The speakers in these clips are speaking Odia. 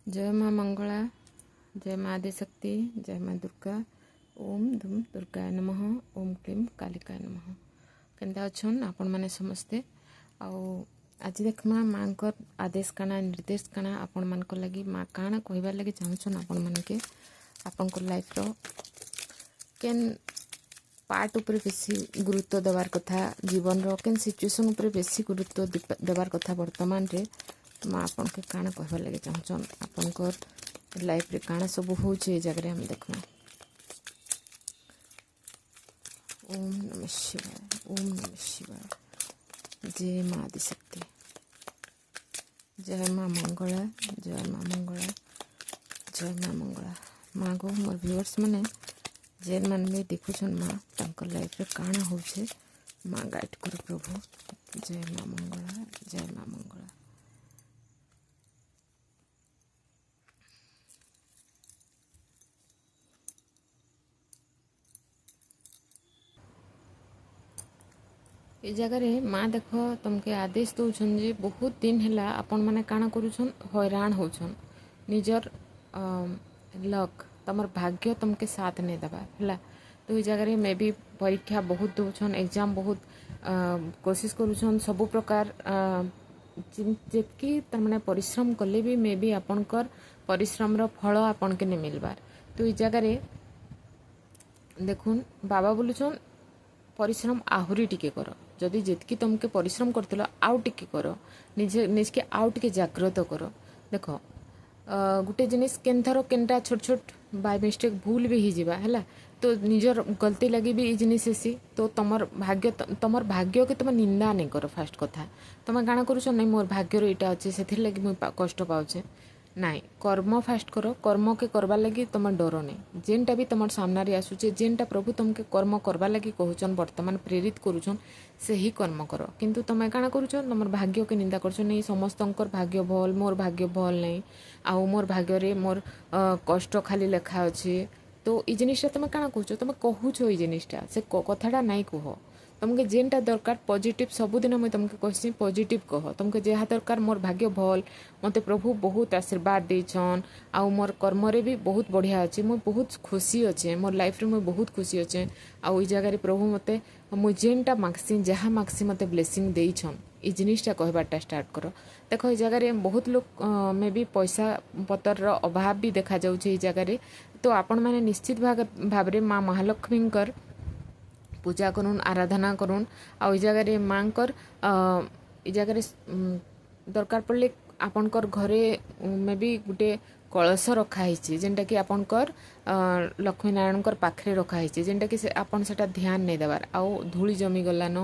ଜୟ ମା ମଙ୍ଗଳା, ଜୟ ମା ଆଦିଶକ୍ତି, ଜୟ ମା ଦୁର୍ଗା। ଓମ୍ ଦୁମ୍ ଦୁର୍ଗାୟ ନମଃ, ଓମ୍ କ୍ଲିମ୍ କାଲିକାୟ ନମଃ। କେନ୍ତା ଅଛନ୍ ଆପଣମାନେ ସମସ୍ତେ? ଆଉ ଆଜି ଦେଖମା ମାଙ୍କର ଆଦେଶ କାଣା, ନିର୍ଦ୍ଦେଶ କାଣା ଆପଣମାନଙ୍କ ଲାଗି, ମା କାଣା କହିବାର ଲାଗି ଚାହୁଁଛନ୍ ଆପଣମାନକେ। ଆପଣଙ୍କ ଲାଇଫ୍ର କେନ୍ ପାର୍ଟ ଉପରେ ବେଶୀ ଗୁରୁତ୍ୱ ଦେବାର କଥା, ଜୀବନର କେନ୍ ସିଚୁଏସନ୍ ଉପରେ ବେଶୀ ଗୁରୁତ୍ୱ ଦେବାର କଥା ବର୍ତ୍ତମାନରେ ମା ଆପଣକେ କାଣା କହିବାର ଲାଗି ଚାହୁଁଛନ୍, ଆପଣଙ୍କର ଲାଇଫ୍ରେ କାଣା ସବୁ ହଉଛି ଏ ଜାଗାରେ ଆମେ ଦେଖମା। ଓମ୍ ନମଃ ଶିବାୟ, ଓମ୍ ନମଃ ଶିବାୟ। ଜୟ ମା ଆଦିଶକ୍ତି, ଜୟ ମା ମଙ୍ଗଳା, ଜୟ ମା ମଙ୍ଗଳା, ଜୟ ମା ମଙ୍ଗଳା। ମା ଗୋ, ମୋର ଭିଉଅର୍ସ ମାନେ ଯେନ୍ ମାନେ ବି ଦେଖୁଛନ୍ ମା, ତାଙ୍କର ଲାଇଫ୍ରେ କାଣା ହଉଛେ ମା ଗାଇଡ଼ କରୁ ପ୍ରଭୁ। ଜୟ ମା ମଙ୍ଗଳା, ଜୟ ମା ମଙ୍ଗଳା। ଏ ଜାଗାରେ ମା ଦେଖ ତମକେ ଆଦେଶ ଦଉଛନ୍ ଯେ ବହୁତ ଦିନ ହେଲା ଆପଣମାନେ କାଣା କରୁଛନ୍, ହଇରାଣ ହଉଛନ୍। ନିଜର ଲକ୍, ତମର ଭାଗ୍ୟ ତମକେ ସାଥ ନେଇ ଦେବାର ହେଲା। ତ ଏଇ ଜାଗାରେ ମେ ବି ପରୀକ୍ଷା ବହୁତ ଦଉଛନ୍, ଏକ୍ଜାମ୍ ବହୁତ କୋସିସ୍ କରୁଛନ୍, ସବୁ ପ୍ରକାର ଯେତ୍କି ତାର୍ମାନେ ପରିଶ୍ରମ କଲେ ବି ମେ ବି ଆପଣଙ୍କର ପରିଶ୍ରମର ଫଳ ଆପଣକେ ନେଇ ମିଲବାର। ତ ଏଇ ଜାଗାରେ ଦେଖୁନ୍ ବାବା ବୋଲୁଛନ୍ ପରିଶ୍ରମ ଆହୁରି ଟିକେ କର, ଯଦି ଯେତ୍କି ତମକେ ପରିଶ୍ରମ କରିଥିଲ ଆଉ ଟିକେ କର, ନିଜକେ ଆଉ ଟିକେ ଜାଗ୍ରତ କର। ଦେଖ ଗୋଟେ ଜିନିଷ କେନ୍ଥର କେନ୍ଟା ଛୋଟ ଛୋଟ ବାଇ ମିଷ୍ଟେକ୍ ଭୁଲ ବି ହେଇଯିବା ହେଲା, ତ ନିଜର ଗଲତି ଲାଗି ବି ଏଇ ଜିନିଷ ହେସି। ତ ତମର ଭାଗ୍ୟ, ତମର ଭାଗ୍ୟକେ ତମେ ନିନ୍ଦା ନାଇଁ କର। ଫାଷ୍ଟ କଥା ତମେ କାଣା କରୁଛ, ନାଇଁ ମୋର ଭାଗ୍ୟର ଏଇଟା ଅଛି ସେଥିର୍ଲାଗି ମୁଇଁ କଷ୍ଟ ପାଉଛେ, ନାଇଁ। କର୍ମ ଫାଷ୍ଟ କର, କର୍ମକେ କରବାର୍ ଲାଗି ତମେ ଡର ନାଇଁ। ଯେନ୍ଟା ବି ତମର ସାମ୍ନାରେ ଆସୁଛେ, ଯେନ୍ଟା ପ୍ରଭୁ ତମକେ କର୍ମ କରବାର୍ ଲାଗି କହୁଛନ୍, ବର୍ତ୍ତମାନ ପ୍ରେରିତ କରୁଛନ୍, ସେହି କର୍ମ କର। କିନ୍ତୁ ତମେ କାଣା କରୁଛ, ତମର ଭାଗ୍ୟକେ ନିନ୍ଦା କରୁଛ, ନାଇଁ ସମସ୍ତଙ୍କର ଭାଗ୍ୟ ଭଲ୍, ମୋର ଭାଗ୍ୟ ଭଲ୍ ନାଇଁ, ଆଉ ମୋର ଭାଗ୍ୟରେ ମୋର କଷ୍ଟ ଖାଲି ଲେଖା ଅଛି। ତ ଏଇ ଜିନିଷଟା ତମେ କାଣା କହୁଛ, ତମେ କହୁଛ ଏଇ ଜିନିଷଟା, ସେ କଥାଟା ନାଇଁ କୁହ। ତମକେ ଯେନ୍ଟା ଦରକାର ପଜିଟିଭ୍, ସବୁଦିନ ମୁଇଁ ତମକେ କହେସି ପଜିଟିଭ୍ କହ। ତମକେ ଯାହା ଦରକାର, ମୋର ଭାଗ୍ୟ ଭଲ୍, ମତେ ପ୍ରଭୁ ବହୁତ ଆଶୀର୍ବାଦ ଦେଇଛନ୍, ଆଉ ମୋର କର୍ମରେ ବି ବହୁତ ବଢ଼ିଆ ଅଛି, ମୁଇଁ ବହୁତ ଖୁସି ଅଛେ, ମୋର ଲାଇଫ୍ରେ ମୁଇଁ ବହୁତ ଖୁସି ଅଛେ, ଆଉ ଏଇ ଜାଗାରେ ପ୍ରଭୁ ମତେ ମୁଇଁ ଯେନ୍ଟା ମାଗ୍ସି, ଯାହା ମାଗ୍ସି ମତେ ବ୍ଲେସିଂ ଦେଇଛନ୍। ଏଇ ଜିନିଷଟା କହିବାରଟା ଷ୍ଟାର୍ଟ କର। ଦେଖ ଏଇ ଜାଗାରେ ବହୁତ ଲୋକ ମେ ବି ପଇସା ପତରର ଅଭାବ ବି ଦେଖାଯାଉଛି ଏଇ ଜାଗାରେ। ତ ଆପଣମାନେ ନିଶ୍ଚିତ ଭାବରେ ମା ମହାଲକ୍ଷ୍ମୀଙ୍କର ପୂଜା କରୁନ୍, ଆରାଧନା କରୁନ୍। ଆଉ ଏଇ ଜାଗାରେ ମାଙ୍କର ଏଇ ଜାଗାରେ ଦରକାର ପଡ଼ିଲେ ଆପଣଙ୍କର ଘରେ ମେ ବି ଗୋଟେ କଳସ ରଖା ହେଇଛି, ଯେନ୍ଟାକି ଆପଣଙ୍କର ଲକ୍ଷ୍ମୀ ନାରାୟଣଙ୍କର ପାଖରେ ରଖା ହେଇଛି, ଯେନ୍ଟାକି ସେ ଆପଣ ସେଟା ଧ୍ୟାନ ନେଇ ଦେବାର, ଆଉ ଧୂଳି ଜମିଗଲାନ,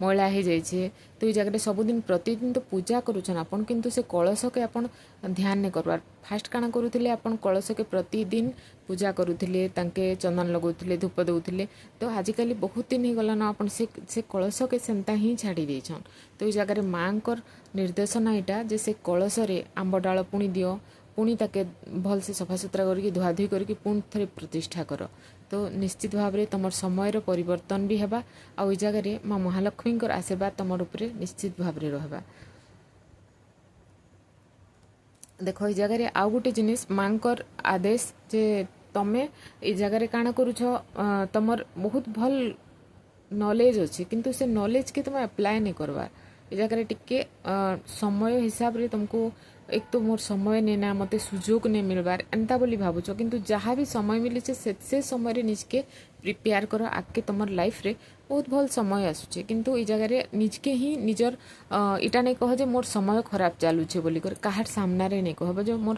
ମଇଳା ହେଇଯାଇଛେ। ତ ଏଇ ଜାଗାରେ ସବୁଦିନ ପ୍ରତିଦିନ ତ ପୂଜା କରୁଛନ୍ ଆପଣ, କିନ୍ତୁ ସେ କଳସକେ ଆପଣ ଧ୍ୟାନ ନେଇ କରବାର। ଫାଷ୍ଟ କାଣା କରୁଥିଲେ, ଆପଣ କଳସକେ ପ୍ରତିଦିନ ପୂଜା କରୁଥିଲେ, ତାଙ୍କେ ଚନ୍ଦନ ଲଗାଉଥିଲେ, ଧୂପ ଦଉଥିଲେ। ତ ଆଜିକାଲି ବହୁତ ଦିନ ହେଇଗଲାନ ଆପଣ ସେ କଳସକେ ସେନ୍ତା ହିଁ ଛାଡ଼ି ଦେଇଛନ୍। ତ ଏଇ ଜାଗାରେ ମାଆଙ୍କର ନିର୍ଦ୍ଦେଶନା ଏଇଟା ଯେ ସେ କଳସରେ ଆମ୍ବ ଡାଳ ପୁଣି ଦିଅ, ପୁଣି ତାକେ ଭଲସେ ସଫାସୁତୁରା କରିକି ଧୁଆଧୁଇ କରିକି ପୁଣି ଥରେ ପ୍ରତିଷ୍ଠା କର। ତ ନିଶ୍ଚିତ ଭାବରେ ତମର ସମୟର ପରିବର୍ତ୍ତନ ବି ହେବା, ଆଉ ଏଇ ଜାଗାରେ ମା ମହାଲକ୍ଷ୍ମୀଙ୍କର ଆଶୀର୍ବାଦ ତମର ଉପରେ ନିଶ୍ଚିତ ଭାବରେ ରହିବା। ଦେଖ ଏଇ ଜାଗାରେ ଆଉ ଗୋଟେ ଜିନିଷ ମାଙ୍କର ଆଦେଶ ଯେ ତମେ ଏଇ ଜାଗାରେ କାଣା କରୁଛ, ତମର ବହୁତ ଭଲ ନଲେଜ ଅଛି, କିନ୍ତୁ ସେ ନଲେଜକେ ତମେ ଆପ୍ଲାଏ ନାଇଁ କରବାର। ଏ ଜାଗାରେ ଟିକେ ସମୟ ହିସାବରେ ତମକୁ ଏକ ତ ମୋର ସମୟ ନେଇ ନା, ମତେ ସୁଯୋଗ ନେଇ ମିଲବାର ଏନ୍ତା ବୋଲି ଭାବୁଛ, କିନ୍ତୁ ଯାହା ବି ସମୟ ମିଳିছে ସେ ସମୟରେ ନିଜକେ ପ୍ରିପେୟାର କର। ଆଗକେ ତମର ଲାଇଫରେ ବହୁତ ଭଲ ସମୟ ଆସୁଛେ, କିନ୍ତୁ ଏଇ ଜାଗାରେ ନିଜକେ ହିଁ ନିଜର ଏଇଟା ନାଇଁ କହ ଯେ ମୋର ସମୟ ଖରାପ ଚାଲୁଛେ ବୋଲି କରି, କାହାର ସାମ୍ନାରେ ନାଇଁ କହିବ ଯେ ମୋର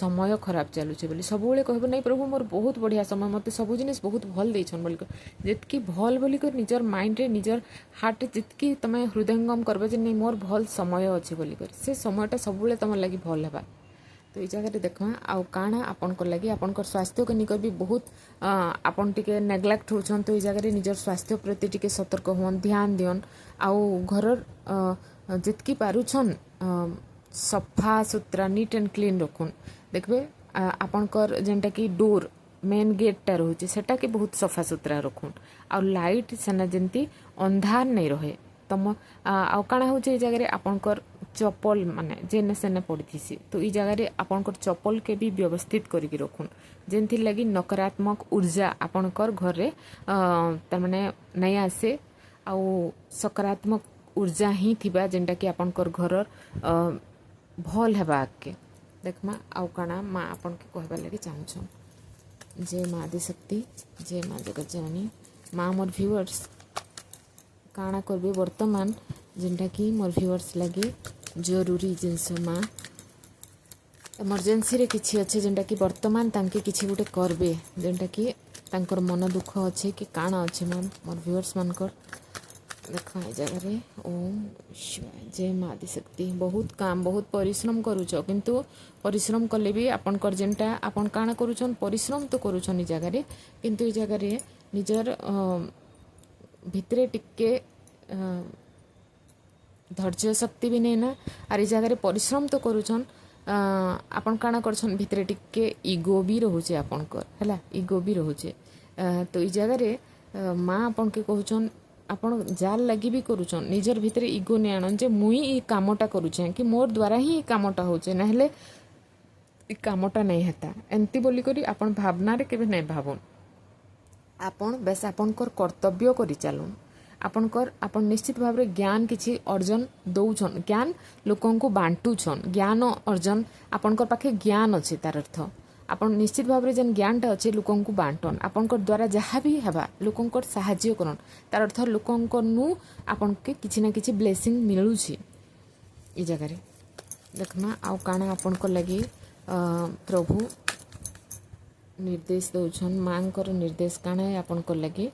ସମୟ ଖରାପ ଚାଲୁଛେ ବୋଲି। ସବୁବେଳେ କହିବ ନାଇଁ ପ୍ରଭୁ ମୋର ବହୁତ ବଢ଼ିଆ ସମୟ, ମତେ ସବୁ ଜିନିଷ ବହୁତ ଭଲ ଦେଇଛନ୍ ବୋଲି କରି। ଯେତ୍କି ଭଲ ବୋଲି କରି ନିଜର ମାଇଣ୍ଡରେ ନିଜର ହାର୍ଟରେ ଯେତ୍କି ତମେ ହୃଦୟଙ୍ଗମ କରବ ଯେ ନାଇଁ ମୋର ଭଲ ସମୟ ଅଛି ବୋଲି କରି, ସେ ସମୟଟା ସବୁବେଳେ ତମର ଲାଗି ଭଲ ହେବା। ତ ଏଇ ଜାଗାରେ ଦେଖମା ଆଉ କାଣା ଆପଣଙ୍କର ଲାଗି, ଆପଣଙ୍କର ସ୍ୱାସ୍ଥ୍ୟକେ ନେଇକରି ବି ବହୁତ ଆପଣ ଟିକେ ନେଗ୍ଲେକ୍ଟ ହଉଛନ୍। ତ ଏଇ ଜାଗାରେ ନିଜର ସ୍ୱାସ୍ଥ୍ୟ ପ୍ରତି ଟିକେ ସତର୍କ ହୁଅନ୍, ଧ୍ୟାନ ଦିଅନ୍, ଆଉ ଘରର ଯେତ୍କି ପାରୁଛନ୍ ସଫା ସୁତରା ନିଟ୍ ଆଣ୍ଡ କ୍ଲିନ୍ ରଖୁନ୍। ଦେଖିବେ ଆପଣଙ୍କର ଯେନ୍ଟାକି ଡୋର୍ ମେନ୍ ଗେଟ୍ଟା ରହୁଛି ସେଟାକେ ବହୁତ ସଫା ସୁତରା ରଖୁନ୍, ଆଉ ଲାଇଟ୍ ସେନା ଯେମିତି ଅନ୍ଧାର ନାଇଁ ରହେ। ତମ ଆଉ କାଣା ହଉଛି ଏଇ ଜାଗାରେ ଆପଣଙ୍କର ଚପଲ ମାନେ ଯେନେ ସେନେ ପଡ଼ିଥିସି। ତ ଏଇ ଜାଗାରେ ଆପଣଙ୍କର ଚପଲକେ ବି ବ୍ୟବସ୍ଥିତ କରିକି ରଖୁନ୍, ଯେନ୍ଥିର୍ ଲାଗି ନକାରାତ୍ମକ ଉର୍ଜା ଆପଣଙ୍କର ଘରେ ତାର୍ମାନେ ନାଇଁ ଆସେ ଆଉ ସକାରାତ୍ମକ ଉର୍ଜା ହିଁ ଥିବା, ଯେନ୍ଟାକି ଆପଣଙ୍କର ଘରର ଭଲ୍ ହେବା ଆଗ୍କେ। ଦେଖ୍ମା ଆଉ କାଣା ମା ଆପଣକେ କହିବାର୍ ଲାଗି ଚାହୁଁଛନ୍। ଜୟ ମା ଆଦିଶକ୍ତି, ଜୟ ମା ଜଗତଜନନୀ। ମା ମୋର୍ ଭିଉଅର୍ସ କାଣା କରବେ ବର୍ତ୍ତମାନ, ଯେନ୍ଟାକି ମୋର୍ ଭିଉଅର୍ସ ଲାଗି ଜରୁରୀ ଜିନିଷ? ମା ଏମର୍ଜେନ୍ସିରେ କିଛି ଅଛି, ଯେନ୍ଟାକି ବର୍ତ୍ତମାନ ତାଙ୍କେ କିଛି ଗୋଟେ କରବେ, ଯେନ୍ଟାକି ତାଙ୍କର ମନ ଦୁଃଖ ଅଛି କି କାଣା ଅଛି ମା ମୋର୍ ଭିଉଅର୍ସ ମାନଙ୍କର? ଦେଖ ଏ ଜାଗାରେ। ଓମ୍ ଶିବାୟ, ଜୟ ମା ଆଦିଶକ୍ତି। ବହୁତ କାମ, ବହୁତ ପରିଶ୍ରମ କରୁଛ, କିନ୍ତୁ ପରିଶ୍ରମ କଲେ ବି ଆପଣଙ୍କର ଯେନ୍ଟା ଆପଣ କାଣା କରୁଛନ୍, ପରିଶ୍ରମ ତ କରୁଛନ୍ ଏ ଜାଗାରେ, କିନ୍ତୁ ଏ ଜାଗାରେ ନିଜର ଭିତରେ ଟିକେ ଧୈର୍ଯ୍ୟ ଶକ୍ତି ବି ନେଇ ନା। ଆର୍ ଏ ଜାଗାରେ ପରିଶ୍ରମ ତ କରୁଛନ୍, ଆପଣ କାଣା କରୁଛନ୍, ଭିତରେ ଟିକେ ଇଗୋ ବି ରହୁଛେ ଆପଣଙ୍କର, ହେଲା? ଇଗୋ ବି ରହୁଛେ। ତ ଏଇ ଜାଗାରେ ମା ଆପଣକେ କହୁଛନ୍, ଆପଣ ଯାର୍ ଲାଗି ବି କରୁଛନ୍, ନିଜର ଭିତରେ ଇଗୋ ନେଇ ଆଣନ୍ ଯେ ମୁଇଁ ଇ କାମଟା କରୁଛେଁ କି ମୋର୍ ଦ୍ୱାରା ହିଁ ଇ କାମଟା ହଉଛେ, ନାହେଲେ ଇ କାମଟା ନାଇଁ ହେତା, ଏମିତି ବୋଲିକରି ଆପଣ ଭାବନାରେ କେବେ ନାଇଁ ଭାବୁନ୍। ଆପଣ ବେଶ ଆପଣଙ୍କର କର୍ତ୍ତବ୍ୟ କରି ଚାଲୁନ୍। ଆପଣଙ୍କର ଆପଣ ନିଶ୍ଚିତ ଭାବରେ ଜ୍ଞାନ କିଛି ଅର୍ଜନ ଦଉଛନ୍, ଜ୍ଞାନ ଲୋକଙ୍କୁ ବାଣ୍ଟୁଛନ୍। ଜ୍ଞାନ ଅର୍ଜନ, ଆପଣଙ୍କର ପାଖେ ଜ୍ଞାନ ଅଛି, ତାର ଅର୍ଥ ଆପଣ ନିଶ୍ଚିତ ଭାବରେ ଯେନ୍ ଜ୍ଞାନଟା ଅଛି ଲୋକଙ୍କୁ ବାଣ୍ଟନ୍। ଆପଣଙ୍କର ଦ୍ୱାରା ଯାହା ବି ହେବା ଲୋକଙ୍କର ସାହାଯ୍ୟ କରନ୍। ତାର ଅର୍ଥ ଲୋକଙ୍କନୁ ଆପଣକେ କିଛି ନା କିଛି ବ୍ଲେସିଂ ମିଳୁଛି। ଏ ଜାଗାରେ ଦେଖମା ଆଉ କାଣା ଆପଣଙ୍କ ଲାଗି ପ୍ରଭୁ ନିର୍ଦ୍ଦେଶ ଦଉଛନ୍। ମାଙ୍କର ନିର୍ଦ୍ଦେଶ କାଣା ଆପଣଙ୍କ ଲାଗି?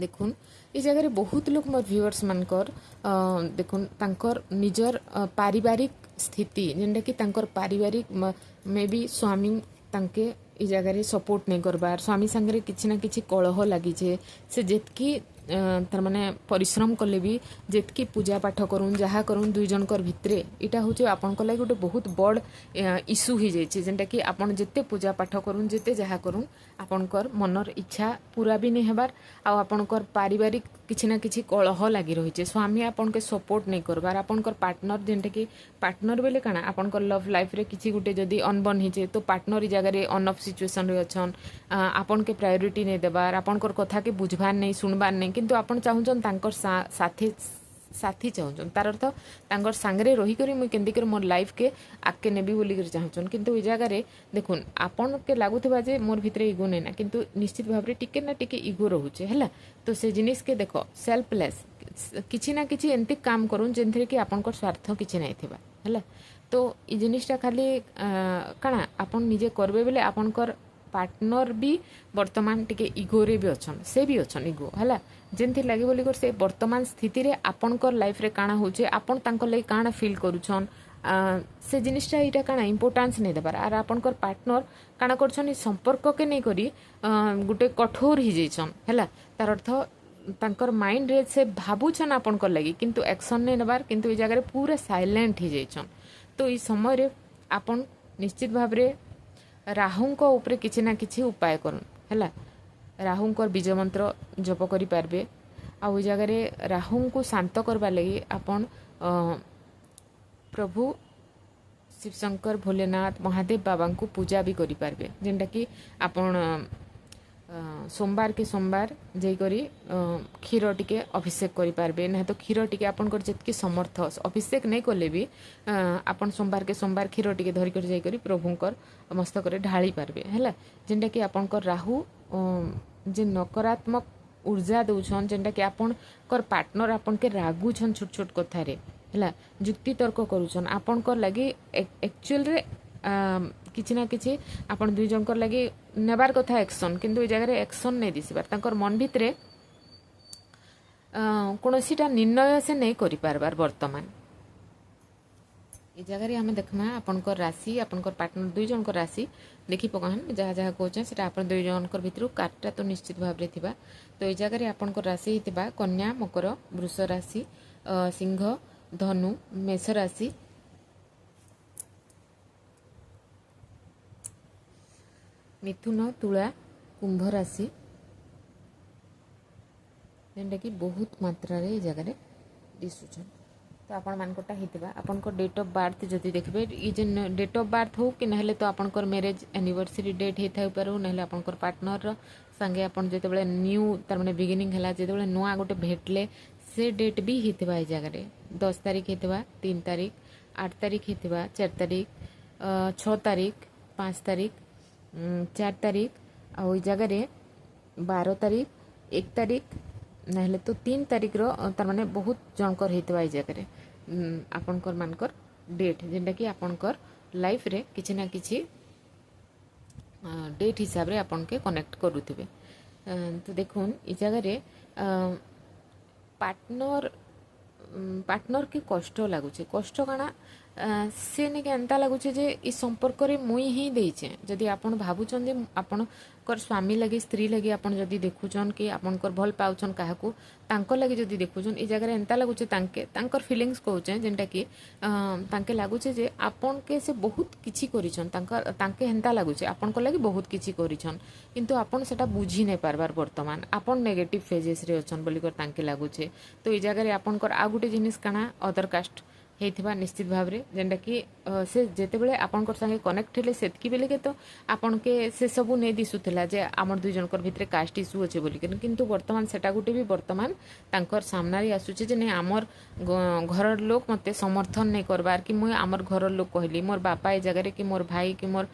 ଦେଖୁନ୍, ଏ ଜାଗାରେ ବହୁତ ଲୋକ ମୋର ଭିଉଅର୍ସ ମାନଙ୍କର ଦେଖୁନ୍, ତାଙ୍କର ନିଜର ପାରିବାରିକ ସ୍ଥିତି, ଯେନ୍ଟାକି ତାଙ୍କର ପାରିବାରିକ ମେ ବି ସ୍ୱାମୀ ତାଙ୍କେ ଏ ଜାଗାରେ ସପୋର୍ଟ ନାଇଁ କରବାର୍, ସ୍ୱାମୀ ସାଙ୍ଗରେ କିଛି ନା କିଛି କଳହ ଲାଗିଛେ। ସେ ଯେତ୍କି ତାର୍ ମାନେ ପରିଶ୍ରମ କଲେ ବି, ଯେତ୍କି ପୂଜା ପାଠ କରୁନ୍, ଯାହା କରୁନ୍, ଦୁଇ ଜଣଙ୍କର ଭିତରେ ଏଇଟା ହଉଛି ଆପଣଙ୍କ ଲାଗି ଗୋଟେ ବହୁତ ବଡ଼ ଇସ୍ୟୁ ହେଇଯାଇଛି, ଯେନ୍ଟାକି ଆପଣ ଯେତେ ପୂଜା ପାଠ କରୁନ୍, ଯେତେ ଯାହା କରୁନ୍, ଆପଣଙ୍କର ମନର ଇଚ୍ଛା ପୁରା ବି ନାଇଁ ହେବାର୍। ଆଉ ଆପଣଙ୍କର ପାରିବାରିକ କିଛି ନା କିଛି କଳହ ଲାଗି ରହିଛେ। ସ୍ୱାମୀ ଆପଣକେ ସପୋର୍ଟ ନାଇଁ କରବାର୍, ଆପଣଙ୍କର ପାର୍ଟନର, ଯେନ୍ଟାକି ପାର୍ଟନର ବେଲେ କାଣା, ଆପଣଙ୍କର ଲଭ୍ ଲାଇଫ୍ରେ କିଛି ଗୋଟେ ଯଦି ଅନବନ୍ ହେଇଛେ, ତ ପାର୍ଟନର ଇ ଜାଗାରେ ଅନ୍ ଅଫ୍ ସିଚୁଏସନ୍ରେ ଅଛନ୍, ଆପଣକେ ପ୍ରାୟୋରିଟି ନାଇଁ ଦେବାର୍, ଆପଣଙ୍କର କଥାକେ ବୁଝବାର୍ ନାଇଁ, ଶୁଣବାର୍ ନାଇଁ। କିନ୍ତୁ ଆପଣ ଚାହୁଁଛନ୍ ତାଙ୍କର ସାଥି ସାଥି ଚାହୁଁଛନ୍। ତାର ଅର୍ଥ ତାଙ୍କର ସାଙ୍ଗରେ ରହିକରି ମୁଇଁ କେନ୍ତି କରି ମୋର୍ ଲାଇଫ୍କେ ଆଗ୍କେ ନେବି ବୋଲିକରି ଚାହୁଁଛନ୍। କିନ୍ତୁ ଏ ଜାଗାରେ ଦେଖୁନ୍, ଆପଣକେ ଲାଗୁଥିବା ଯେ ମୋର୍ ଭିତରେ ଇଗୋ ନାଇଁ ନା, କିନ୍ତୁ ନିଶ୍ଚିତ ଭାବରେ ଟିକେ ନା ଟିକେ ଇଗୋ ରହୁଛେ, ହେଲା? ତ ସେ ଜିନିଷକେ ଦେଖ, ସେଲ୍ଫଲେସ୍ କିଛି ନା କିଛି ଏମିତି କାମ କରୁନ୍ ଯେନ୍ଥିରେ କି ଆପଣଙ୍କର ସ୍ୱାର୍ଥ କିଛି ନାଇଁ ଥିବା, ହେଲା? ତ ଇ ଜିନିଷଟା ଖାଲି କାଣା ଆପଣ ନିଜେ କରବେ ବେଲେ ଆପଣଙ୍କର ପାର୍ଟନର ବି ବର୍ତ୍ତମାନ ଟିକେ ଇଗୋରେ ବି ଅଛନ୍, ସେ ବି ଅଛନ୍ ଇଗୋ, ହେଲା? ଯେନ୍ଥି ଲାଗି ବୋଲିକରି ସେ ବର୍ତ୍ତମାନ ସ୍ଥିତିରେ ଆପଣଙ୍କର ଲାଇଫ୍ରେ କାଣା ହଉଛେ, ଆପଣ ତାଙ୍କର ଲାଗି କାଣା ଫିଲ୍ କରୁଛନ୍, ସେ ଜିନିଷଟା ଏଇଟା କାଣା ଇମ୍ପୋର୍ଟାନ୍ସ ନେଇ ଦେବାର। ଆର୍ ଆପଣଙ୍କର ପାର୍ଟନର କାଣା କରୁଛନ୍, ଏ ସମ୍ପର୍କକେ ନେଇକରି ଗୋଟେ କଠୋର ହେଇଯାଇଛନ୍, ହେଲା? ତାର ଅର୍ଥ ତାଙ୍କର ମାଇଣ୍ଡରେ ସେ ଭାବୁଛନ୍ ଆପଣଙ୍କର ଲାଗି, କିନ୍ତୁ ଆକ୍ସନ୍ ନେଇ ନେବାର, କିନ୍ତୁ ଏଇ ଜାଗାରେ ପୁରା ସାଇଲେଣ୍ଟ ହେଇଯାଇଛନ୍। ତ ଏଇ ସମୟରେ ଆପଣ ନିଶ୍ଚିତ ଭାବରେ ରାହୁଙ୍କ ଉପରେ କିଛି ନା କିଛି ଉପାୟ କରୁନ୍, ହେଲା? ରାହୁଙ୍କର ବୀଜ ମନ୍ତ୍ର ଜପ କରିପାରିବେ। ଆଉ ଏଇ ଜାଗାରେ ରାହୁଙ୍କୁ ଶାନ୍ତ କରବାର୍ ଲାଗି ଆପଣ ପ୍ରଭୁ ଶିବଶଙ୍କର, ଭୋଲେନାଥ, ମହାଦେବ ବାବାଙ୍କୁ ପୂଜା ବି କରିପାରିବେ, ଯେନ୍ଟାକି ଆପଣ ସୋମବାର କେ ସୋମବାର ଯାଇକରି କ୍ଷୀର ଟିକେ ଅଭିଷେକ କରିପାରିବେ। ନାଇଁ ତ କ୍ଷୀର ଟିକେ ଆପଣଙ୍କର ଯେତିକି ସମର୍ଥ, ଅଭିଷେକ ନାଇଁ କଲେ ବି ଆପଣ ସୋମବାର କେ ସୋମବାର କ୍ଷୀର ଟିକେ ଧରିକରି ଯାଇକରି ପ୍ରଭୁଙ୍କର ମସ୍ତକରେ ଢାଳି ପାରିବେ, ହେଲା? ଯେନ୍ଟାକି ଆପଣଙ୍କର ରାହୁ ଯେ ନକାରାତ୍ମକ ଉର୍ଜା ଦଉଛନ୍, ଯେନ୍ଟାକି ଆପଣଙ୍କର ପାର୍ଟନର ଆପଣକେ ରାଗୁଛନ୍ ଛୋଟ ଛୋଟ କଥାରେ, ହେଲା? ଯୁକ୍ତି ତର୍କ କରୁଛନ୍ ଆପଣଙ୍କର ଲାଗି। ଆକ୍ଚୁଆଲରେ କିଛି ନା କିଛି ଆପଣ ଦୁଇ ଜଣଙ୍କର ଲାଗି ନେବାର କଥା ଆକ୍ସନ୍, କିନ୍ତୁ ଏ ଜାଗାରେ ଆକ୍ସନ୍ ନେଇ ଦିଶିବାର। ତାଙ୍କର ମନ ଭିତରେ କୌଣସିଟା ନିର୍ଣ୍ଣୟ ସେ ନେଇ କରିପାରବାର ବର୍ତ୍ତମାନ। ଏ ଜାଗାରେ ଆମେ ଦେଖମା ଆପଣଙ୍କର ରାଶି, ଆପଣଙ୍କର ପାର୍ଟନର ଦୁଇ ଜଣଙ୍କର ରାଶି ଦେଖି ପକାହନ୍। ଯାହା ଯାହା କହୁଛେଁ ସେଟା ଆପଣ ଦୁଇ ଜଣଙ୍କର ଭିତରୁ କାର୍ଡଟା ତ ନିଶ୍ଚିତ ଭାବରେ ଥିବା। ତ ଏଇ ଜାଗାରେ ଆପଣଙ୍କର ରାଶି ହେଇଥିବା କନ୍ୟା, ମକର, ବୃଷ ରାଶି, ସିଂହ, ଧନୁ, ମେଷ ରାଶି, ମିଥୁନ, ତୁଳା, କୁମ୍ଭ ରାଶି, ଯେନ୍ଟାକି ବହୁତ ମାତ୍ରାରେ ଏଇ ଜାଗାରେ ଦିଶୁଛନ୍। ତ ଆପଣମାନଙ୍କଟା ହେଇଥିବା। ଆପଣଙ୍କ ଡେଟ୍ ଅଫ୍ ବାର୍ଥ ଯଦି ଦେଖିବେ, ଇ ଯେନ୍ ଡେଟ୍ ଅଫ୍ ବାର୍ଥ ହଉ କି ନହେଲେ ତ ଆପଣଙ୍କର ମ୍ୟାରେଜ୍ ଆନିଭର୍ସରୀ ଡେଟ୍ ହେଇଥାଇପାରୁ, ନହେଲେ ଆପଣଙ୍କର ପାର୍ଟନରର ସାଙ୍ଗେ ଆପଣ ଯେତେବେଳେ ନ୍ୟୁ, ତାର ମାନେ ବିଗିନିଂ ହେଲା, ଯେତେବେଳେ ନୂଆ ଗୋଟେ ଭେଟଲେ, ସେ ଡେଟ୍ ବି ହେଇଥିବା। ଏଇ ଜାଗାରେ 10 ତାରିଖ ହେଇଥିବା, 3 ତାରିଖ, 8 ତାରିଖ ହେଇଥିବା, 4 ତାରିଖ, 6 ତାରିଖ, 5 ତାରିଖ, 4 ତାରିଖ, ଆଉ ଏଇ ଜାଗାରେ 12 ତାରିଖ, 1 ତାରିଖ, ନହେଲେ ତ 3 ତାରିଖର, ତାର ମାନେ ବହୁତ ଜଣଙ୍କର ହେଇଥିବା। ଏଇ ଜାଗାରେ ଆପଣଙ୍କର ମାନଙ୍କର ଡେଟ୍, ଯେନ୍ଟାକି ଆପଣଙ୍କର ଲାଇଫରେ କିଛି ନା କିଛି ଡେଟ୍ ହିସାବରେ ଆପଣକେ କନେକ୍ଟ କରୁଥିବେ। ତ ଦେଖୁନ୍, ଏ ଜାଗାରେ ପାର୍ଟନରକେ କଷ୍ଟ ଲାଗୁଛେ। କଷ୍ଟ କାଣା, ସେ ନେଇକି ଏନ୍ତା ଲାଗୁଛେ ଯେ ଇ ସମ୍ପର୍କରେ ମୁଇଁ ହିଁ ଦେଇଛେ। ଯଦି ଆପଣ ଭାବୁଛନ୍ ଯେ ଆପଣଙ୍କର ସ୍ୱାମୀ ଲାଗି, ସ୍ତ୍ରୀ ଲାଗି ଆପଣ ଯଦି ଦେଖୁଛନ୍ କି ଆପଣଙ୍କର ଭଲ ପାଉଛନ୍ କାହାକୁ, ତାଙ୍କ ଲାଗି ଯଦି ଦେଖୁଛନ୍, ଏ ଜାଗାରେ ଏନ୍ତା ଲାଗୁଛେ ତାଙ୍କେ ତାଙ୍କର ଫିଲିଙ୍ଗସ୍ କହୁଛେ, ଯେନ୍ଟାକି ତାଙ୍କେ ଲାଗୁଛେ ଯେ ଆପଣକେ ସେ ବହୁତ କିଛି କରିଛନ୍। ତାଙ୍କର ତାଙ୍କେ ହେନ୍ତା ଲାଗୁଛେ ଆପଣଙ୍କ ଲାଗି ବହୁତ କିଛି କରିଛନ୍, କିନ୍ତୁ ଆପଣ ସେଟା ବୁଝି ନାଇଁ ପାରବାର। ବର୍ତ୍ତମାନ ଆପଣ ନେଗେଟିଭ୍ ଫେଜେସ୍ରେ ଅଛନ୍ ବୋଲିକରି ତାଙ୍କେ ଲାଗୁଛେ। ତ ଏଇ ଜାଗାରେ ଆପଣଙ୍କର ଆଉ ଗୋଟେ ଜିନିଷ କାଣା, ଅଦର କାଷ୍ଟ ହେଇଥିବା ନିଶ୍ଚିତ ଭାବରେ, ଯେନ୍ଟାକି ସେ ଯେତେବେଳେ ଆପଣଙ୍କର ସାଙ୍ଗେ କନେକ୍ଟ ହେଲେ, ସେତ୍କି ବେଲେକେ ତ ଆପଣକେ ସେ ସବୁ ନେଇ ଦିଶୁଥିଲା ଯେ ଆମର ଦୁଇ ଜଣଙ୍କର ଭିତରେ କାଷ୍ଟ ଇସ୍ୟୁ ଅଛେ ବୋଲିକିରି। କିନ୍ତୁ ବର୍ତ୍ତମାନ ସେଟା ଗୋଟେ ବି ବର୍ତ୍ତମାନ ତାଙ୍କର ସାମ୍ନାରେ ଆସୁଛେ ଯେ ନାଇଁ, ଆମର ଘରର ଲୋକ ମତେ ସମର୍ଥନ ନାଇଁ କରବାର, କି ମୁଇଁ ଆମର ଘରର ଲୋକ କହିଲି ମୋର ବାପା ଏ ଜାଗାରେ, କି ମୋର ଭାଇ, କି ମୋର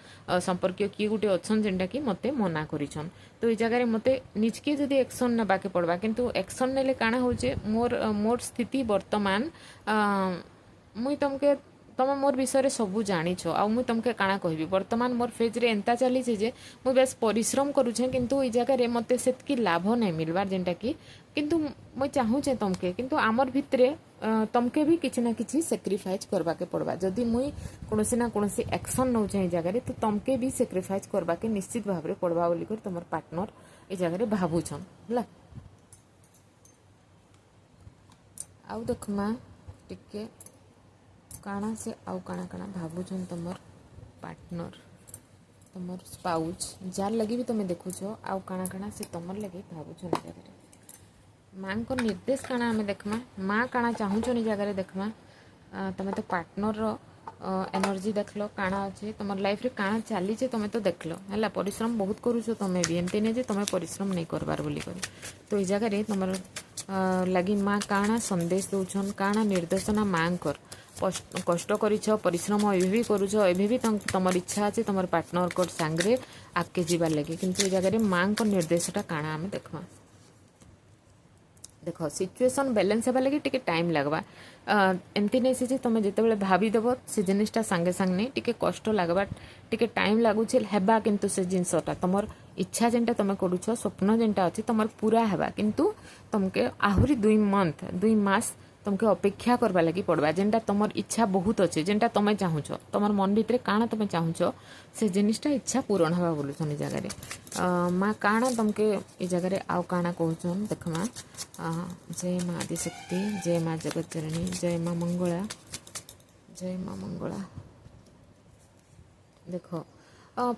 ସମ୍ପର୍କୀୟ କିଏ ଗୋଟେ ଅଛନ୍, ଯେନ୍ଟାକି ମତେ ମନା କରିଛନ୍। ତ ଏଇ ଜାଗାରେ ମତେ ନିଜକେ ଯଦି ଆକ୍ସନ୍ ନେବାକେ ପଡ଼ବା, କିନ୍ତୁ ଆକ୍ସନ୍ ନେଲେ କାଣା ହଉଛେ, ମୋର ସ୍ଥିତି ବର୍ତ୍ତମାନ ମୁଇଁ ତମକେ, ତମେ ମୋର୍ ବିଷୟରେ ସବୁ ଜାଣିଛ, ଆଉ ମୁଇଁ ତମକେ କାଣା କହିବି? ବର୍ତ୍ତମାନ ମୋର୍ ଫେଜ୍ରେ ଏନ୍ତା ଚାଲିছে ଯେ ମୁଇଁ ବେଶ ପରିଶ୍ରମ କରୁଛେଁ, କିନ୍ତୁ ଏଇ ଜାଗାରେ ମତେ ସେତ୍କି ଲାଭ ନାଇଁ ମିଲବାର୍ ଯେନ୍ଟାକି, କିନ୍ତୁ ମୁଇଁ ଚାହୁଁଛେ ତମକେ, କିନ୍ତୁ ଆମର୍ ଭିତରେ ତମକେ ବି କିଛି ନା କିଛି ସାକ୍ରିଫାଇଜ୍ କରବାକେ ପଡ଼ବା। ଯଦି ମୁଇଁ କୌଣସି ନା କୌଣସି ଆକ୍ସନ୍ ନଉଛେ ଏଇ ଜାଗାରେ, ତ ତମକେ ବି ସାକ୍ରିଫାଇଜ୍ କରବାକେ ନିଶ୍ଚିତ ଭାବରେ ପଡ଼ବା ବୋଲିକରି ତମର ପାର୍ଟନର ଏଇ ଜାଗାରେ ଭାବୁଛନ୍। ହେଲା, ଆଉ ଦେଖମା ଟିକେ କାଣା ସେ ଆଉ କାଣା କାଣା ଭାବୁଛନ୍ ତମର ପାର୍ଟନର, ତମର ସ୍ପାଉଜ୍, ଯାର୍ ଲାଗି ବି ତମେ ଦେଖୁଛ, ଆଉ କାଣା କାଣା ସେ ତମର ଲାଗି ଭାବୁଛନ୍। ଏ ଜାଗାରେ ମାଙ୍କ ନିର୍ଦ୍ଦେଶ କାଣା ଆମେ ଦେଖମା, ମା କାଣା ଚାହୁଁଛନ୍ ଏ ଜାଗାରେ ଦେଖମା। ତମେ ତ ପାର୍ଟନରର ଏନର୍ଜି ଦେଖିଲ, କାଣା ଅଛି ତମର ଲାଇଫରେ, କାଣା ଚାଲିଛେ ତମେ ତ ଦେଖିଲ। ହେଲା, ପରିଶ୍ରମ ବହୁତ କରୁଛ ତମେ ବି, ଏମିତି ନାଇଁ ଯେ ତମେ ପରିଶ୍ରମ ନାଇଁ କରବାର ବୋଲିକରି। ତ ଏଇ ଜାଗାରେ ତମର ଲାଗି ମା କାଣା ସନ୍ଦେଶ ଦଉଛନ୍, କାଣା ନିର୍ଦ୍ଦେଶନା ମାଙ୍କର? କଷ୍ଟ କରିଛ, ପରିଶ୍ରମ ଏବେ ବି କରୁଛ, ଏବେ ବି ତମର ଇଚ୍ଛା ଅଛି ତମର ପାର୍ଟନରଙ୍କ ସାଙ୍ଗରେ ଆଗକେ ଯିବାର ଲାଗି, କିନ୍ତୁ ଏ ଜାଗାରେ ମାଙ୍କ ନିର୍ଦ୍ଦେଶଟା କାଣା ଆମେ ଦେଖମା। ଦେଖ, ସିଚୁଏସନ୍ ବାଲାନ୍ସ ହେବା ଲାଗି ଟିକେ ଟାଇମ୍ ଲାଗ୍ବା। ଏମିତି ନାଇଁ ସେ ଯେ ତମେ ଯେତେବେଳେ ଭାବିଦେବ, ସେ ଜିନିଷଟା ସାଙ୍ଗେ ସାଙ୍ଗେ ନାଇଁ, ଟିକେ କଷ୍ଟ ଲାଗ୍ବା, ଟିକେ ଟାଇମ୍ ଲାଗୁଛେ, ହେବା। କିନ୍ତୁ ସେ ଜିନିଷଟା ତମର ଇଚ୍ଛା ଯେନ୍ଟା ତମେ କରୁଛ, ସ୍ୱପ୍ନ ଯେନ୍ଟା ଅଛି ତମର, ପୁରା ହେବା, କିନ୍ତୁ ତମକେ ଆହୁରି 2 ମନ୍ଥ, 2 ମାସ ତମକେ ଅପେକ୍ଷା କରବା ଲାଗି ପଡ଼ବା। ଯେନ୍ଟା ତମର ଇଚ୍ଛା ବହୁତ ଅଛେ, ଯେନ୍ଟା ତମେ ଚାହୁଁଛ, ତମର ମନ ଭିତରେ କାଣା ତମେ ଚାହୁଁଛ, ସେ ଜିନିଷଟା ଇଚ୍ଛା ପୂରଣ ହେବା ବୋଲୁଛନ୍। ଏ ଜାଗାରେ ମା କାଣା ତମକେ ଏ ଜାଗାରେ ଆଉ କାଣା କହୁଛନ୍ ଦେଖମା। ଜୟ ମା ଆଦିଶକ୍ତି, ଜୟ ମା ଜଗତଜନନୀ, ଜୟ ମା ମଙ୍ଗଳା, ଜୟ ମା ମଙ୍ଗଳା। ଦେଖ,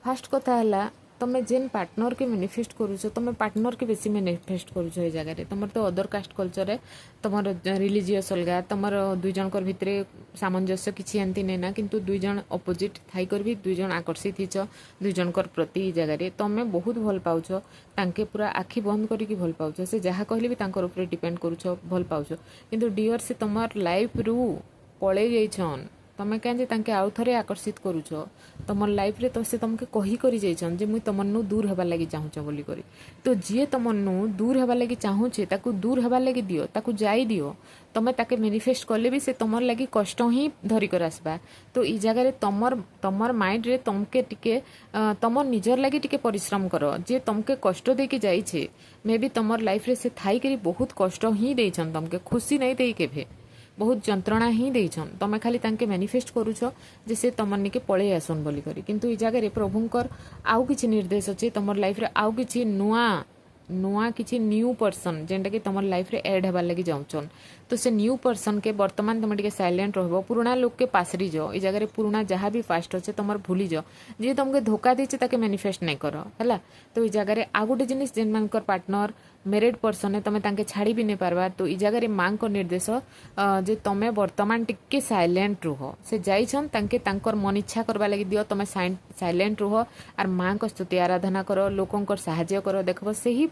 ଫାର୍ଷ୍ଟ କଥା ହେଲା, ତମେ ଯେନ୍ ପାର୍ଟନରକେ ମ୍ୟାନିଫେଷ୍ଟ କରୁଛ, ତମେ ପାର୍ଟନରକେ ବେଶୀ ମ୍ୟାନିଫେଷ୍ଟ କରୁଛ। ଏ ଜାଗାରେ ତମର ତ ଅଦର କାଷ୍ଟ କଲଚରରେ, ତମର ରିଲିଜିୟସ୍ ଅଲଗା, ତମର ଦୁଇ ଜଣଙ୍କର ଭିତରେ ସାମଞ୍ଜସ୍ୟ କିଛି ଏମିତି ନାଇଁ ନା, କିନ୍ତୁ ଦୁଇ ଜଣ ଅପୋଜିଟ୍ ଥାଇକରି ବି ଦୁଇ ଜଣ ଆକର୍ଷିତ ହେଇଛ ଦୁଇ ଜଣଙ୍କର ପ୍ରତି। ଏ ଜାଗାରେ ତମେ ବହୁତ ଭଲ ପାଉଛ ତାଙ୍କେ, ପୁରା ଆଖି ବନ୍ଦ କରିକି ଭଲ ପାଉଛ। ସେ ଯାହା କହିଲେ ବି ତାଙ୍କର ଉପରେ ଡିପେଣ୍ଡ କରୁଛ, ଭଲ ପାଉଛ। କିନ୍ତୁ ଡିଅର୍, ସେ ତମର ଲାଇଫରୁ ପଳେଇ ଯାଇଛନ୍। ତମେ କାଁ ଯେ ତାଙ୍କେ ଆଉ ଥରେ ଆକର୍ଷିତ କରୁଛ ତମର ଲାଇଫରେ? ତ ସେ ତମକେ କହି କରି ଯାଇଛନ୍ ଯେ ମୁଇଁ ତମରନୁ ଦୂର ହେବାର ଲାଗି ଚାହୁଁଛ ବୋଲିକରି। ତ ଯିଏ ତମରନୁ ଦୂର ହେବାର ଲାଗି ଚାହୁଁଛେ, ତାକୁ ଦୂର ହେବାର ଲାଗି ଦିଅ, ତାକୁ ଯାଇ ଦିଅ। ତମେ ତାକେ ମ୍ୟାନିଫେଷ୍ଟ କଲେ ବି ସେ ତମର ଲାଗି କଷ୍ଟ ହିଁ ଧରିକରି ଆସବା। ତ ଏଇ ଜାଗାରେ ତମର ମାଇଣ୍ଡରେ ତମକେ ଟିକେ ତମର ନିଜର ଲାଗି ଟିକେ ପରିଶ୍ରମ କର। ଯେ ତମକେ କଷ୍ଟ ଦେଇକି ଯାଇଛେ, ମେ ବି ତମର ଲାଇଫରେ ସେ ଥାଇକରି ବହୁତ କଷ୍ଟ ହିଁ ଦେଇଛନ୍ ତମକେ, ଖୁସି ନାଇଁ ଦେଇ କେଭେ, ବହୁତ ଯନ୍ତ୍ରଣା ହିଁ ଦେଇଛନ୍। ତମେ ଖାଲି ତାଙ୍କେ ମ୍ୟାନିଫେଷ୍ଟ କରୁଛ ଯେ ସେ ତମର ନିକେ ପଳେଇ ଆସୁନ୍ ବୋଲିକରି। କିନ୍ତୁ ଏଇ ଜାଗାରେ ପ୍ରଭୁଙ୍କର ଆଉ କିଛି ନିର୍ଦ୍ଦେଶ ଅଛି। ତମର ଲାଇଫରେ ଆଉ କିଛି ନୂଆ ନୂଆ କିଛି ନ୍ୟୁ ପର୍ସନ୍ ଯେନ୍ଟାକି ତମର ଲାଇଫରେ ଆଡ୍ ହେବାର ଲାଗି ଯାଉଛନ୍। ତ ସେ ନ୍ୟୁ ପର୍ସନ୍କେ ବର୍ତ୍ତମାନ ତୁମେ ଟିକେ ସାଇଲେଣ୍ଟ ରହିବ। ପୁରୁଣା ଲୋକକେ ପାସରି ଯାଅ। ଏଇ ଜାଗାରେ ପୁରୁଣା ଯାହା ବି ପାଷ୍ଟ ଅଛେ ତମର ଭୁଲି ଯାଅ। ଯିଏ ତମକେ ଧୋକା ଦେଇଛେ, ତାକେ ମ୍ୟାନିଫେଷ୍ଟ ନାଇଁ କର, ହେଲା? ତ ଏଇ ଜାଗାରେ ଆଉ ଗୋଟେ ଜିନିଷ, ଯେନ୍ମାନଙ୍କର ପାର୍ଟନର ମ୍ୟାରିଡ୍ ପର୍ସନ୍, ତମେ ତାଙ୍କେ ଛାଡ଼ି ବି ନାଇଁ ପାରବା। ତ ଏଇ ଜାଗାରେ ମାଙ୍କ ନିର୍ଦ୍ଦେଶ ଯେ ତମେ ବର୍ତ୍ତମାନ ଟିକେ ସାଇଲେଣ୍ଟ ରୁହ। ସେ ଯାଇଛନ୍, ତାଙ୍କେ ତାଙ୍କର ମନ ଇଚ୍ଛା କରବା ଲାଗି ଦିଅ। ତମେ ସାଇଲେଣ୍ଟ ରୁହ ଆର୍ ମାଙ୍କ ସ୍ତୁତି ଆରାଧନା କର, ଲୋକଙ୍କର ସାହାଯ୍ୟ କର। ଦେଖବ, ସେହି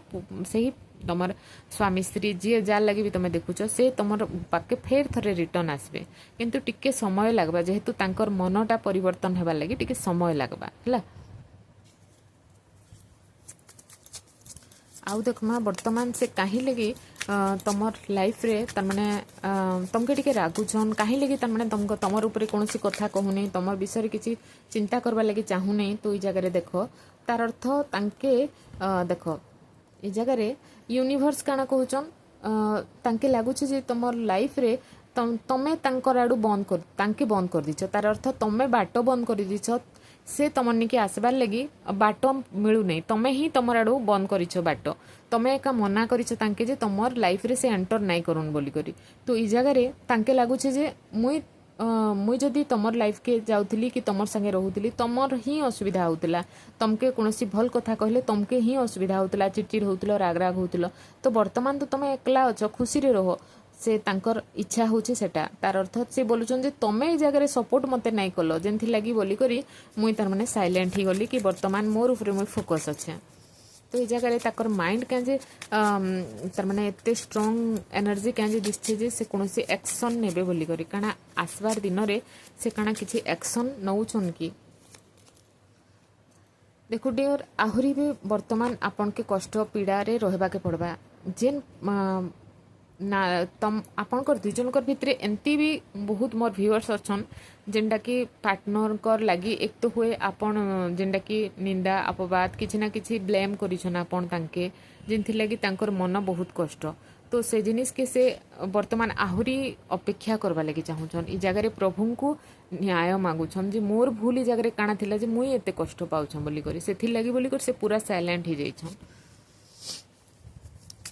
ସେହି ତମର ସ୍ୱାମୀ ସ୍ତ୍ରୀ ଯିଏ ଯାର ଲାଗି ବି ତମେ ଦେଖୁଛ, ସେ ତମର ପାଖେ ଫେର୍ ଥରେ ରିଟର୍ନ ଆସିବେ। କିନ୍ତୁ ଟିକେ ସମୟ ଲାଗ୍ବା, ଯେହେତୁ ତାଙ୍କର ମନଟା ପରିବର୍ତ୍ତନ ହେବାର ଲାଗି ଟିକେ ସମୟ ଲାଗ୍ବା, ହେଲା? ଆଉ ଦେଖମା, ବର୍ତ୍ତମାନ ସେ କାହିଁ ଲାଗି ତମର ଲାଇଫରେ ତାରମାନେ ତମକେ ଟିକେ ରାଗୁଛନ୍, କାହିଁ ଲାଗି ତାରମାନେ ତମକ ତମର ଉପରେ କୌଣସି କଥା କହୁନି, ତମର ବିଷୟରେ କିଛି ଚିନ୍ତା କରବା ଲାଗି ଚାହୁଁନି। ତ ଏଇ ଜାଗାରେ ଦେଖ, ତାର ଅର୍ଥ ତାଙ୍କେ ଦେଖ, ଏଇ ଜାଗାରେ ୟୁନିଭର୍ସ କାଣା କହୁଛନ୍? ତାଙ୍କେ ଲାଗୁଛି ଯେ ତମର ଲାଇଫରେ ତମେ ତାଙ୍କର ଆଡ଼ୁ ବନ୍ଦ କରି ତାଙ୍କେ ବନ୍ଦ କରିଦେଇଛ। ତାର ଅର୍ଥ ତମେ ବାଟ ବନ୍ଦ କରିଦେଇଛ। ସେ ତମର ନିକି ଆସିବାର ଲାଗି ବାଟ ମିଳୁନାହିଁ। ତମେ ହିଁ ତମର ଆଡ଼ୁ ବନ୍ଦ କରିଛ ବାଟ। ତମେ ଏକା ମନା କରିଛ ତାଙ୍କେ ଯେ ତମର ଲାଇଫରେ ସେ ଏଣ୍ଟର ନାଇଁ କରୁନ୍ ବୋଲିକରି। ତ ଏଇ ଜାଗାରେ ତାଙ୍କେ ଲାଗୁଛେ ଯେ ମୁଇଁ ଯଦି ତମର ଲାଇଫକେ ଯାଉଥିଲି କି ତମର ସାଙ୍ଗେ ରହୁଥିଲି, ତମର ହିଁ ଅସୁବିଧା ହଉଥିଲା। ତମକେ କୌଣସି ଭଲ କଥା କହିଲେ ତମକେ ହିଁ ଅସୁବିଧା ହଉଥିଲା, ଚିଡ଼ଚିଡ଼ ହଉଥିଲ, ରାଗ ରାଗ ହଉଥିଲ। ତ ବର୍ତ୍ତମାନ ତ ତମେ ଏକଲା ଅଛ, ଖୁସିରେ ରହ, ସେ ତାଙ୍କର ଇଚ୍ଛା ହଉଛି ସେଟା। ତାର ଅର୍ଥ ସେ ବୋଲୁଛନ୍ ଯେ ତମେ ଏଇ ଜାଗାରେ ସପୋର୍ଟ ମତେ ନାଇଁ କଲ, ଯେନ୍ଥିଲାଗି ବୋଲିକରି ମୁଇଁ ତାର ମାନେ ସାଇଲେଣ୍ଟ ହେଇଗଲି କି ବର୍ତ୍ତମାନ ମୋର ଉପରେ ମୁଇଁ ଫୋକସ୍ ଅଛେ। ତ ଏଇ ଜାଗାରେ ତାଙ୍କର ମାଇଣ୍ଡ କାଁ ଯେ ତାର ମାନେ ଏତେ ଷ୍ଟ୍ରଙ୍ଗ ଏନର୍ଜି କାଁ ଯେ ଦିଶছে ଯେ ସେ କୌଣସି ଆକ୍ସନ୍ ନେବେ ବୋଲିକରି? କାଣା ଆସିବାର ଦିନରେ ସେ କାଣା କିଛି ଆକ୍ସନ୍ ନଉଛନ୍ କି? ଦେଖୁ ଡିଅର୍, ଆହୁରି ବି ବର୍ତ୍ତମାନ ଆପଣକେ କଷ୍ଟ ପୀଡ଼ାରେ ରହିବାକେ ପଡ଼ବା। ଯେନ୍ ନା ତମ ଆପଣଙ୍କର ଦୁଇ ଜଣଙ୍କର ଭିତରେ ଏମିତି ବି ବହୁତ ମୋର ଭିଉଅର୍ସ ଅଛନ୍, ଯେନ୍ଟାକି ପାର୍ଟନରଙ୍କର ଲାଗି ଏକ ତ ହୁଏ ଆପଣ ଯେନ୍ଟାକି ନିନ୍ଦା ଅପବାଦ, କିଛି ନା କିଛି ବ୍ଲେମ୍ କରିଛନ୍ ଆପଣ ତାଙ୍କେ, ଯେନ୍ଥିର୍ଲାଗି ତାଙ୍କର ମନ ବହୁତ କଷ୍ଟ। ତ ସେ ଜିନିଷକେ ସେ ବର୍ତ୍ତମାନ ଆହୁରି ଅପେକ୍ଷା କରବା ଲାଗି ଚାହୁଁଛନ୍। ଇ ଜାଗାରେ ପ୍ରଭୁଙ୍କୁ ନ୍ୟାୟ ମାଗୁଛନ୍ ଯେ ମୋର ଭୁଲ ଇ ଜାଗାରେ କାଣା ଥିଲା ଯେ ମୁଇଁ ଏତେ କଷ୍ଟ ପାଉଛନ୍ ବୋଲିକରି। ସେଥିର୍ଲାଗି ବୋଲିକରି ସେ ପୁରା ସାଇଲେଣ୍ଟ ହେଇଯାଇଛନ୍।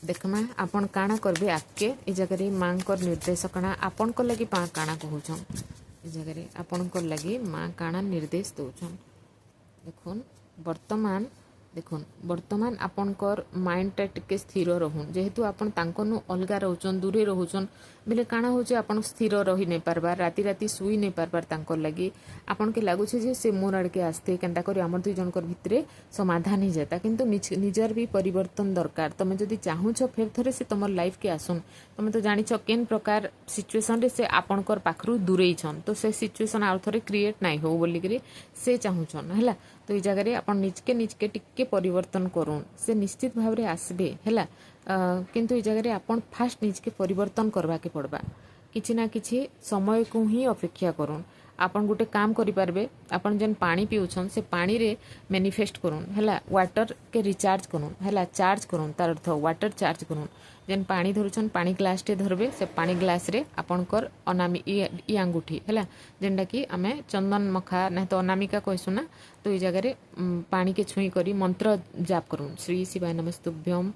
ଦେଖମା, ଆପଣ କାଣା କରିବେ ଆଗକେ? ଏ ଜାଗାରେ ମାଙ୍କର ନିର୍ଦ୍ଦେଶ କାଣା ଆପଣଙ୍କ ଲାଗି? ମା କାଣା କହୁଛନ୍ ଏ ଜାଗାରେ? ଆପଣଙ୍କର ଲାଗି ମା କାଣା ନିର୍ଦ୍ଦେଶ ଦଉଛନ୍? ଦେଖୁନ୍, ବର୍ତ୍ତମାନ ଦେଖୁନ୍, ବର୍ତ୍ତମାନ ଆପଣଙ୍କର ମାଇଣ୍ଡଟା ଟିକେ ସ୍ଥିର ରହୁନ୍। ଯେହେତୁ ଆପଣ ତାଙ୍କନୁ ଅଲଗା ରହୁଛନ୍, ଦୂରେ ରହୁଛନ୍ ବେଲେ କାଣା ହଉଛେ, ଆପଣ ସ୍ଥିର ରହି ନାଇଁ ପାରବାର୍, ରାତି ରାତି ଶୁଇ ନାଇଁ ପାରବାର୍। ତାଙ୍କର ଲାଗି ଆପଣକେ ଲାଗୁଛେ ଯେ ସେ ମୋର୍ ଆଡ଼କେ ଆସିତେ, କେନ୍ତା କରି ଆମର ଦୁଇ ଜଣଙ୍କର ଭିତରେ ସମାଧାନ ହେଇଯାତା। କିନ୍ତୁ ନିଜର ବି ପରିବର୍ତ୍ତନ ଦରକାର। ତମେ ଯଦି ଚାହୁଁଛ ଫେର୍ ଥରେ ସେ ତମର ଲାଇଫକେ ଆସୁନ୍, ତମେ ତ ଜାଣିଛ କେନ୍ ପ୍ରକାର ସିଚୁଏସନରେ ସେ ଆପଣଙ୍କର ପାଖରୁ ଦୂରେଇଛନ୍। ତ ସେ ସିଚୁଏସନ୍ ଆଉ ଥରେ କ୍ରିଏଟ୍ ନାଇଁ ହଉ ବୋଲିକିରି ସେ ଚାହୁଁଛନ୍, ହେଲା? ତ ଏଇ ଜାଗାରେ ଆପଣ ନିଜକେ ନିଜକେ ଟିକେ ପରିବର୍ତ୍ତନ କରୁନ୍, ସେ ନିଶ୍ଚିତ ଭାବରେ ଆସିବେ, ହେଲା? କିନ୍ତୁ ଏଇ ଜାଗାରେ ଆପଣ ଫାଷ୍ଟ ନିଜକେ ପରିବର୍ତ୍ତନ କରବାକେ ପଡ଼ବା। କିଛି ନା କିଛି ସମୟକୁ ହିଁ ଅପେକ୍ଷା କରୁନ୍। ଆପଣ ଗୋଟେ କାମ କରିପାରିବେ, ଆପଣ ଯେନ୍ ପାଣି ପିଉଛନ୍, ସେ ପାଣିରେ ମ୍ୟାନିଫେଷ୍ଟ କରୁନ୍, ହେଲା? ୱାଟରକେ ରିଚାର୍ଜ କରୁନ୍, ହେଲା? ଚାର୍ଜ କରୁନ୍। ତାର ଅର୍ଥ ୱାଟର ଚାର୍ଜ କରୁନ୍। ଯେନ୍ ପାଣି ଧରୁଛନ୍, ପାଣି ଗ୍ଲାସଟେ ଧରବେ, ସେ ପାଣି ଗ୍ଲାସରେ ଆପଣଙ୍କର ଅନାମି ଇ ଆଙ୍ଗୁଠି, ହେଲା, ଯେନ୍ଟାକି ଆମେ ଚନ୍ଦନ ମଖା ନାଇଁ ତ ଅନାମିକା କହିସୁଁ ନା, ତ ଏଇ ଜାଗାରେ ପାଣିକେ ଛୁଇଁ କରି ମନ୍ତ୍ର ଜାପ କରୁନ୍। ଶ୍ରୀ ଶିବାୟ ନମସ୍ତୁଭ୍ୟମ୍,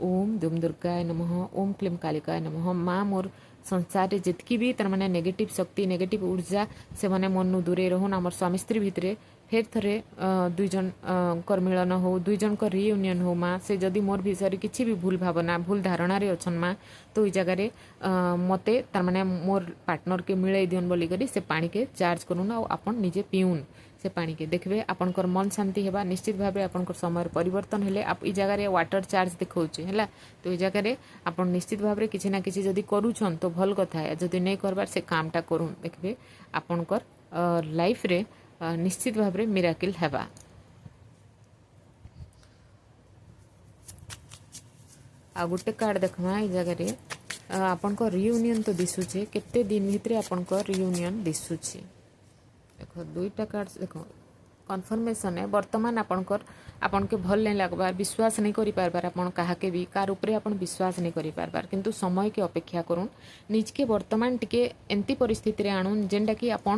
ଓମ୍ ଦୁମ୍ ଦୁର୍ଗାୟ ନମଃ, ଓମ୍ କ୍ଲିମ୍ କାଳିକାୟ ନମଃ। ମା, ମୋର୍ ସଂସାରରେ ଯେତ୍କି ବି ତାର ମାନେ ନେଗେଟିଭ୍ ଶକ୍ତି, ନେଗେଟିଭ୍ ଉର୍ଜା, ସେମାନେ ମନୁ ଦୂରେଇ ରହୁନ୍। ଆମର ସ୍ୱାମୀ ସ୍ତ୍ରୀ ଭିତରେ ଫେର୍ ଥରେ ଦୁଇ ଜଣଙ୍କର ମିଳନ ହଉ, ଦୁଇ ଜଣଙ୍କର ରିୟୁନିୟନ୍ ହଉ ମା। ସେ ଯଦି ମୋର୍ ବିଷୟରେ କିଛି ବି ଭୁଲ ଭାବନା, ଭୁଲ ଧାରଣାରେ ଅଛନ୍ ମା, ତ ଏଇ ଜାଗାରେ ମତେ ତାରମାନେ ମୋର୍ ପାର୍ଟନରକେ ମିଳେଇ ଦିଅନ୍ ବୋଲିକରି ସେ ପାଣିକେ ଚାର୍ଜ କରୁନ୍ ଆଉ ଆପଣ ନିଜେ ପିଉନ୍ ସେ ପାଣିକେ। ଦେଖିବେ, ଆପଣଙ୍କର ମନ ଶାନ୍ତି ହେବା। ନିଶ୍ଚିତ ଭାବରେ ଆପଣଙ୍କର ସମୟର ପରିବର୍ତ୍ତନ ହେଲେ ଏଇ ଜାଗାରେ ୱାଟର ଚାର୍ଜ ଦେଖାଉଛି, ହେଲା? ତ ଏଇ ଜାଗାରେ ଆପଣ ନିଶ୍ଚିତ ଭାବରେ କିଛି ନା କିଛି ଯଦି କରୁଛନ୍ ତ ଭଲ କଥା। ଯଦି ନେଇ କରବାର, ସେ କାମଟା କରୁନ୍। ଦେଖିବେ, ଆପଣଙ୍କର ଲାଇଫରେ ନିଶ୍ଚିତ ଭାବରେ ମିରାକିଲ୍ ହେବା। ଆଉ ଗୋଟେ କାର୍ଡ଼ ଦେଖମା। ଏଇ ଜାଗାରେ ଆପଣଙ୍କ ରିୟୁନିୟନ୍ ତ ଦିଶୁଛେ। କେତେ ଦିନ ଭିତରେ ଆପଣଙ୍କ ରିୟୁନିୟନ୍ ଦିଶୁଛି? ଦେଖ, ଦୁଇଟା କାର୍ଡ଼ ଦେଖ, କନଫର୍ମେସନ୍। ବର୍ତ୍ତମାନ ଆପଣଙ୍କର ଆପଣକେ ଭଲ ନାଇଁ ଲାଗବାର, ବିଶ୍ୱାସ ନାଇଁ କରିପାରବାର ଆପଣ କାହାକେ ବି, କାର ଉପରେ ଆପଣ ବିଶ୍ୱାସ ନାଇଁ କରିପାରବାର। କିନ୍ତୁ ସମୟକେ ଅପେକ୍ଷା କରୁନ୍। ନିଜକେ ବର୍ତ୍ତମାନ ଟିକେ ଏମିତି ପରିସ୍ଥିତିରେ ଆଣୁନ୍ ଯେନ୍ଟାକି ଆପଣ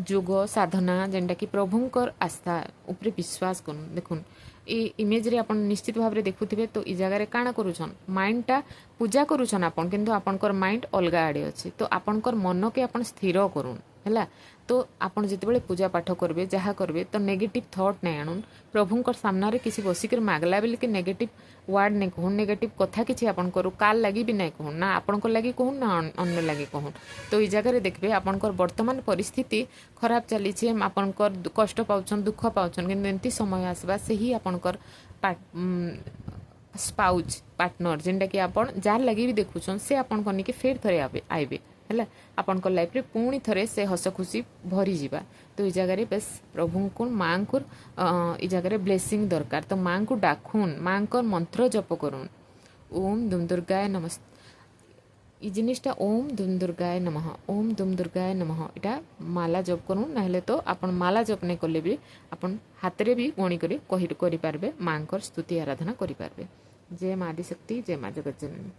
ଯୋଗ ସାଧନା, ଯେନ୍ଟାକି ପ୍ରଭୁଙ୍କର ଆସ୍ଥା ଉପରେ ବିଶ୍ୱାସ କରୁନ୍। ଦେଖୁନ୍, ଇ ଇମେଜ୍ରେ ଆପଣ ନିଶ୍ଚିତ ଭାବରେ ଦେଖୁଥିବେ। ତ ଇ ଜାଗାରେ କାଣା କରୁଛନ୍? ମାଇଣ୍ଡଟା ପୂଜା କରୁଛନ୍ ଆପଣ, କିନ୍ତୁ ଆପଣଙ୍କର ମାଇଣ୍ଡ ଅଲଗା ଆଡ଼େ ଅଛି। ତ ଆପଣଙ୍କର ମନକେ ଆପଣ ସ୍ଥିର କରୁନ୍, ହେଲା। ତ ଆପଣ ଯେତେବେଳେ ପୂଜା ପାଠ କରିବେ, ଯାହା କରିବେ, ତ ନେଗେଟିଭ୍ ଥଟ୍ ନାଇଁ ଆଣୁନ୍। ପ୍ରଭୁଙ୍କର ସାମ୍ନାରେ କିଛି ବସିକରି ମାଗଲା ବେଲିକେ ନେଗେଟିଭ୍ ୱାର୍ଡ଼ ନାଇଁ କହୁନ୍, ନେଗେଟିଭ୍ କଥା କିଛି ଆପଣଙ୍କର କାଲ୍ ଲାଗି ବି ନାଇଁ କହୁନ୍, ନା ଆପଣଙ୍କ ଲାଗି କହୁନ୍, ନା ଅନ୍ୟ ଲାଗି କହୁନ୍। ତ ଏଇ ଜାଗାରେ ଦେଖିବେ, ଆପଣଙ୍କର ବର୍ତ୍ତମାନ ପରିସ୍ଥିତି ଖରାପ ଚାଲିছে, ଆପଣଙ୍କର କଷ୍ଟ ପାଉଛନ୍, ଦୁଃଖ ପାଉଛନ୍, କିନ୍ତୁ ଏମିତି ସମୟ ଆସିବା, ସେହି ଆପଣଙ୍କର ସ୍ପାଉଜ୍, ପାର୍ଟନର, ଯେନ୍ଟାକି ଆପଣ ଯାହାର ଲାଗି ବି ଦେଖୁଛନ୍, ସେ ଆପଣଙ୍କ ନିକେ ଫେର୍ ଥରେ ଆଇବେ, ହେଲା। ଆପଣଙ୍କ ଲାଇଫ୍ରେ ପୁଣି ଥରେ ସେ ହସ ଖୁସି ଭରିଯିବା। ତ ଏଇ ଜାଗାରେ ବେଶ ପ୍ରଭୁଙ୍କୁ, ମାଆଙ୍କୁ ଏଇ ଜାଗାରେ ବ୍ଲେସିଂ ଦରକାର। ତ ମାଆଙ୍କୁ ଡାକୁନ୍, ମାଆଙ୍କର ମନ୍ତ୍ର ଜପ କରୁନ୍, ଓମ୍ ଦୁମ୍ ଦୁର୍ଗାୟ ନମସ୍। ଏଇ ଜିନିଷଟା, ଓମ୍ ଦୁମ୍ ଦୁର୍ଗାୟ ନମଃ, ଓମ୍ ଦୁମ୍ ଦୁର୍ଗାୟ ନମଃ, ଏଇଟା ମାଲା ଜପ କରୁନ୍। ନହେଲେ ତ ଆପଣ ମାଲା ଜପ ନାଇଁ କଲେ ବି ଆପଣ ହାତରେ ବି ଗଣି କରି କହି କରିପାରିବେ, ମାଆଙ୍କର ସ୍ତୁତି ଆରାଧନା କରିପାରିବେ। ଜୟ ମା ଆଦିଶକ୍ତି, ଜୟ ମା ଜଗତଜନନୀ।